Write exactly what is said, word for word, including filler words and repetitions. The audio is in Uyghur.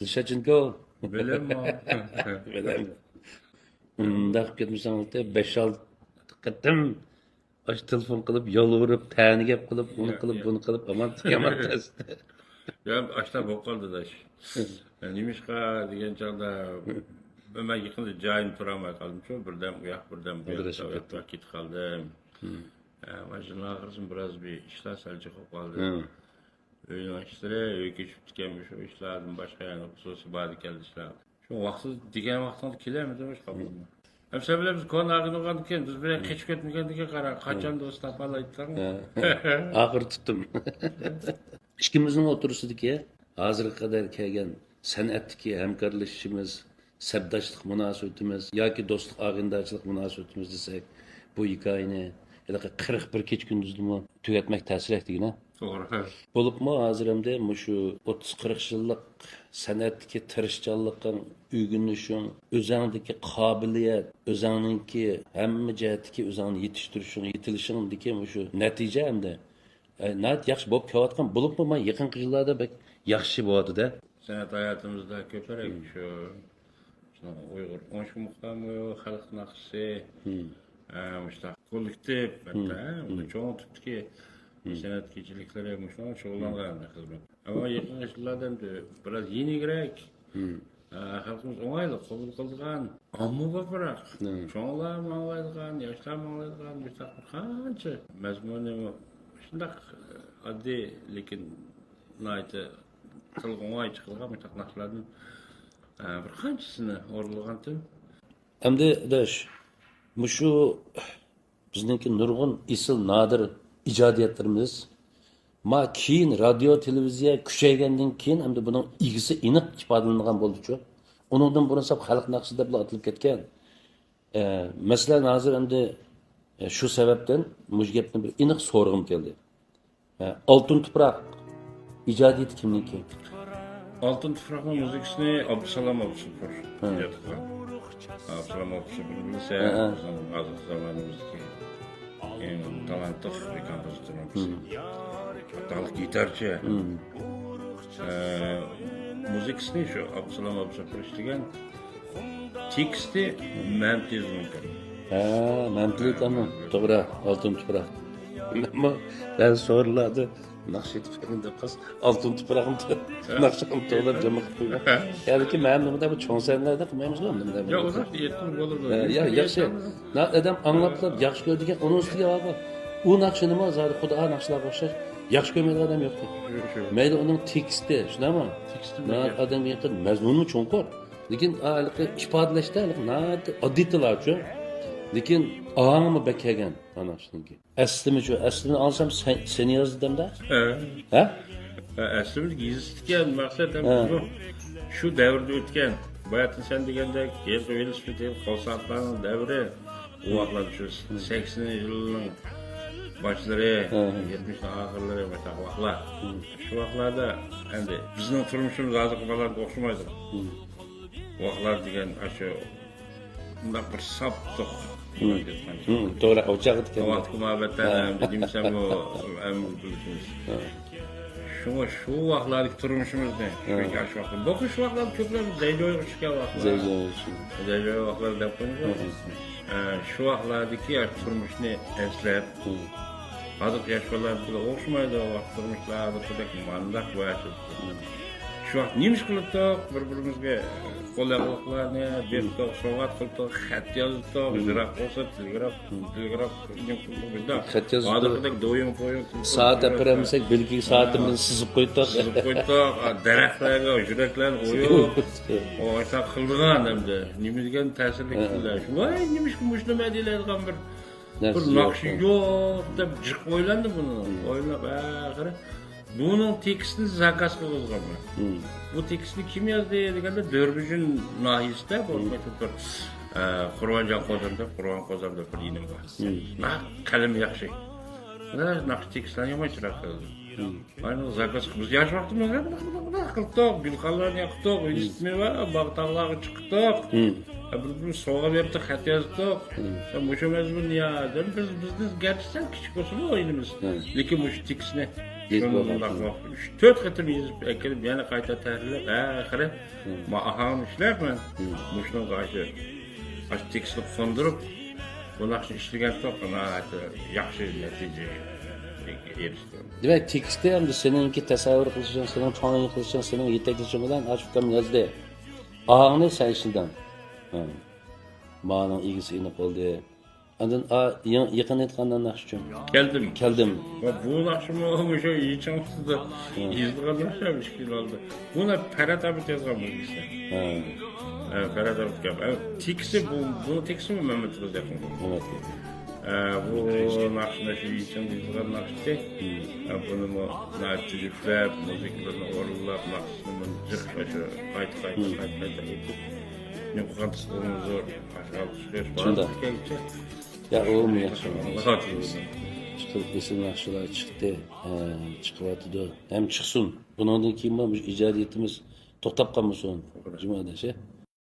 Дышаченко. Билемме. Билем. ئۇنداق كەتمىسەڭ، بەش-ئالتە قېتىم ئاشۇ تېلېفون قىلىپ، يالۋۇرۇپ، تەنە گەپ قىلىپ، ئۇنى قىلىپ، بۇنى قىلىپ، ئامان، يامان تەس. يا، ئاشۇنداق بولۇپ قالدى داش. نېمىشقا دېگەن چاغدا، مەن يېقىندا جايىمدا تۇرالماي قالدىمچۇ، بىردەم ئۇ ياق، بىردەم بۇ ياق، ئۇ ياققا كېتىپ قالدىم. ھە، مانا شۇنىڭ ئاخىرسىدا بىراز بىر ئىشلار سەل جىق بولۇپ قالدى. ئۆينىڭ ئىشلىرى، ئۆي كۆچۈپ كەتكەن مۇشۇ ئىشلاردىن باشقا يەنە خۇسۇسىي بار ئىكەن ئىشلار. شۇ ۋاقىت دېگەن ۋاقتىڭدا كېلەلمىدى مۇشۇ قاپىرىڭ. ھەم سەن بىلەن بىز كونا ئاغىنە بولغاندىن كېيىن، بىز بىر يەرگە قېچىپ كەتمىگەندىكىن قارا، قاچان دوست تاپالايتتىڭ؟ ئاخىرى تۇتتۇم. ئىككىمىزنىڭ ئوتتۇرىسىدىكى ھازىرغا قەدەر كەلگەن سەنئەتتىكى ھەمكارلىشىشىمىز، سەپداشلىق مۇناسىۋىتىمىز ياكى دوستلۇق ئاغىنىدارچىلىق مۇناسىۋىتىمىز دېسەك، بۇ ھېكايىنى ھېلىقى قىرىق بىر كېچە كۈندۈزدىمۇ تۈگەتمەك تەسرەك دېگىنە. توغرا. بولۇپمۇ ھازىر ئەمدى مۇشۇ ئوتتۇز قىرىق يىللىق سەنئەتتىكى تىرىشچانلىقىڭ، ئۆگىنىشىڭ، ئۆزەڭدىكى قابىلىيەت، ئۆزەڭنىڭكى ھەممە جەھەتتىكى ئۆزەڭنى يېتىشتۈرۈشۈڭ، يېتىلىشىڭدىكى مۇشۇ نەتىجە ئەمدى، ئە، ناھايىتى ياخشى بولۇپ كېلىۋاتقان، بولۇپمۇ مانا يېقىنقى يىللاردا بەك ياخشى بولۇۋاتىدۇ. سەنئەت ھاياتىمىزدا كۆپرەك شۇ شۇنىڭ ئۇيغۇر قوشۇق مۇقامى، خەلق ناخشىسى، ئە، مۇشۇنداق كوللېكتىپ، ھەتتا، ئە، چوڭ تىپتىكى سەنئەت كېچىلىكلىرى، مۇشۇنىڭغا شۇغۇللانغان خىزمەت. ئەمما يېقىنقى يىللاردا ئەمدى بىراز يېنىكرەك، ئە، خەلقىمىز ئوڭايلىق قوبۇل قىلىدىغان، ئاممىبابراق، چوڭلار ماڭالايدىغان، ياشلار ماڭالايدىغان مۇشۇنداق بىر قانچە مەزمۇنى شۇنداق ئاددىي، لېكىن ناھايىتى تىلغا ئوڭاي چىقىدىغان مۇشۇنداق ناخشىلاردىن، ئە، بىر قانچىسىنى ئورۇنلىغانتىم. ئەمدى ئاداش، مۇشۇ بىزنىڭكى نۇرغۇن ئېسىل نادىر ئىجادىيەتلىرىمىز ما كېيىن رادىيو، تېلېۋىزىيە كۈچەيگەندىن كېيىن ئەمدى بۇنىڭ ئىگىسى ئېنىق ئىپادىلىنىدىغان بولدىچۇ. ئۇنىڭدىن بۇرۇن ساپ خەلق ناخشىسى دەپلا ئاتىلىپ كەتكەن. ئە، مەسىلەن، ھازىر ئەمدى، ئە، شۇ سەۋەبتىن مۇشۇ گەپنى بىر ئېنىق سورىغۇم كەلدى. ئالتۇن تۇپراق ئىجادىيىتى كىمنىڭكى؟ ئالتۇن تۇپراقنىڭ مۇزىكىسىنى ئابدۇسالام ئابدۇسوپۇر ھە. ئىجاد قىلغان. ئابدۇسالام ئابدۇسوپۇرنى بىلسە، ھە، ھە. بىزنىڭ ھازىرقى زامانىمىزدىكى ئەڭ تالانتلىق بىر كومپوزىتورنىڭ بىرسى. ھە. ئاتاقلىق گىتارچى. ھە. ئە، مۇزىكىسىنى شۇ ئابدۇسالام ئابدۇسوپۇر ئىشلىگەن. تېكىستى مەمتى زۇنكەر. ھە، مەمتىلىك ئانا. توغرا، ئالتۇن تۇپراق. مەنمۇ بەزى سورۇنلاردا ناخشا ئېيتىپ بېرىڭ دەپ قالسا، ئالتۇن تۇپراقنى ناخشىغا توغرا جەم قىلىپ قويغان. يەنىكى مەن نېمىدە بۇ چوڭ سەھنىلەردە قىلمايمىزغۇ نېمىدە. ياق، ئۇزاق ئېيتقىلى بولىدۇ. ھە، يا، ياخشى. ئادەم ئاڭلاپلا ياخشى كۆرىدىكەن، ئۇنىڭ ئۈستىگە بارغۇ. ئۇ ناخشىنىمۇ زادى خۇدا ناخشىلارغا ئوخشاش ياخشى كۆرمەيدىغان ئادەم يوقتۇ. مەيلى ئۇنىڭ تېكىستى، شۇنداقمۇ؟ تېكىستى ئادەمگە يېقىن، مەزمۇنىمۇ چوڭقۇر. لېكىن ھېلىقى ئىپادىلەشتە ھېلىقى ناھايىتى ئاددىي تىللارچۇ. لېكىن ئاھاڭىمۇ بەك كەلگەن ئانا شۇنىڭكى. ئەسلىمىچۇ، ئەسلىنى ئاڭلىسام سەن، سېنى يازدىم-دە. ھە. ھە؟ ھە، ئەسلىمىز يېزىشتىكەن، مەقسەت ھەم ھە. بۇ شۇ دەۋردە ئۆتكەن. باياتىن سەن دېگەندەك، ھېلىقى ۋېلىسىپىت، ھېلىقى قول سائەتلەرنىڭ دەۋرى. ئۇ ۋاقىتلار شۇ سەكسىنىنچى يىلنىڭ باشلىرى، ھە. يەتمىشنىڭ ئاخىرلىرى، مۇشۇنداق ۋاقىتلار. ھە. شۇ ۋاقىتلاردا ئەمدى بىزنىڭ تۇرمۇشىمىز ھازىرقى بالىلارنىڭكىگە ئوخشىمايدۇ. ھە. ۋاقىتلار دېگەن ئاشۇ مۇنداق بىر ساپتۇق. ھە. ھە، توغرا، ئوچاق ئىكەن. ۋاقىتقا مۇناسىۋەتەن ھە. ئەمدى نېمىسەممۇ ئەمدى بىلىشىمىز. ھە. شۇڭا شۇ ۋاقىتلاردىكى تۇرمۇشىمىزنى، شۇ ھە. ياش ۋاقىت. بولۇپمۇ شۇ ۋاقىتلاردا كۆپلەر زەيجويغا چۈشكەن ۋاقىتلار. زەيجويغا چۈشكەن. زەيجوي ۋاقىتلار دەپ قويىمىز. ھە. ئە، شۇ ۋاقىتلاردىكى ياش تۇرمۇشنى ئەسلەپ، ھە. ھازىرقى ياش بالىلار بىلەن ئوخشىمايدۇ. ۋاقىت تۇرمۇشلار بىردەك مانداق ۋەھشەت. ھە. شۇ ۋاقىت نېمە ئىش قىلاتتۇق؟ بىر-بىرىمىزگە قول ياغلىقلارنى بېرىتتۇق، سوۋغات قىلدۇق، خەت يازدۇق، ھە. يىراق بولسا تېلېگراف، تېلېگراف نېمە قىلدۇق بىزدە. خەت يازدۇق. ھازىرقىدەك دويىڭ پويىڭ سائەت ئەپ بېرەلمىسەك، بىلىكىگە سائىتىمىزنى سىزىپ قويدۇق. سىزىپ قويدۇق. دەرەخلەرگە يۈرەكلەرنى ئويۇپ، ئاشۇنداق قىلىدىغان ئەمدى. نېمە دېگەن تەسىرلىك ھە. كۈنلەر. ۋاي، نېمىشقا مۇشۇنى مەن دېيەلەيدىغان بىر، بىر ناخشا يوق دەپ جىق ئويلاندىم بۇنى. ھە. ئويلاپ، ئاخىرى بۇنىڭ تېكىستىنى زاكاز قىلغۇزغانمەن. ھە. بۇ تېكىستنى كىم يازدى دېگەندە، دۆربىجىن ناھىيەسىدە بولۇپ بىر، ئە، قۇربانجان قوزام دەپ، قۇربان قوزام دەپ بىر ئىنىم بار. ھە. ناھايىتى قەلىمى ياخشى. ناخشا تېكىستلەرنى يامان چىرايلىق يازىدۇ. ھە. ئاينىڭ زاكاز قىلىپ، بىز ياش ۋاقتىمىزدا مۇنداق، مۇنداق، مۇنداق قىلدۇق، گۈلخانلارنى ياقتۇق، ھە. ۋېلىسىپىتنى ۋە باغ تاغلارغا چىقتۇق. ھە. ھە، بىر-بىرىمىز سوۋغا بېرىپتۇق، خەت يازدۇق. ھە. ھە، مۇشۇ مەزمۇن يا، دەپ بىز، بىزنى گەرچە سەل كىچىك بولسىمۇ ئوينىمىز. ھە. لېكىن مۇشۇ تېكىستنى يېزىپ بولغان. ئۈچ تۆت قېتىم يېزىپ ئەكېلىپ، يەنە قايتا تەھرىرلەپ، ئاخىرى ما ئاھاڭنى ئىشلەپ، مەن مۇشۇنىڭغا ئاشۇ، ئاشۇ تېكىستنى قوندۇرۇپ، بۇ ناخشىنى ئىشلىگەن سوق، ناھايىتى ياخشى نەتىجىگە ئېرىشتىم. دېمەك، تېكىستى ئەمدى سېنىڭكى تەسەۋۋۇر قىلىشىڭ، سېنىڭ چوڭ قىلىشىڭ، سېنىڭ يېتەكلىشىڭ بىلەن ئاشۇ ئۇكام يازدى. ئاھاڭنى سەن ئىشلىدىڭ. ھە. مانىڭ ئىگىسى ئېنىق بولدى. ئاندىن ئا، يېڭى، يېقىن ئېيتقاندا ناخشىچۇ. كەلدىم. كەلدىم. ۋە بۇ ناخشىمۇ مۇشۇ يېچىڭ ئۈستىدە يېزىلغان ناخشا ئىككى يىل ئالدى. بۇنى پەرھات ئابىد يازغان بۇ ئىككىسى. ھە. ھە، پەرھات ئابىد گەپ. ھە، تېكىستى بۇ، بۇ تېكىستىمۇ مەمەت قىزى يازغان. مەمەت قىزى. ھە، بۇ ناخشىنى شۇ يېچىڭ يېزىلغان ناخشىچى. ھە، بۇنىمۇ ناھايىتى يۈكلەپ، مۇزىكىلىرىنى ئورۇنلاپ، ناخشىسىنى جىق شۇ قايتا، قايتا، قايتا، قايتا ئېيتىپ، نېمە قىلغان تۇتقىنىمىز زور. شۇنداق. يا، ئۇمۇ ياخشى. ئاللا تىلىسۇن. چىقىپ، ئېسىل ناخشىلار چىقتى. ھە، چىقىۋاتىدۇ. ھەم چىقسۇن. بۇنىڭدىن كېيىنمۇ مۇشۇ ئىجادىيىتىمىز توختاپ قالمىسۇن. جۇمۇ ئاداش، ھە؟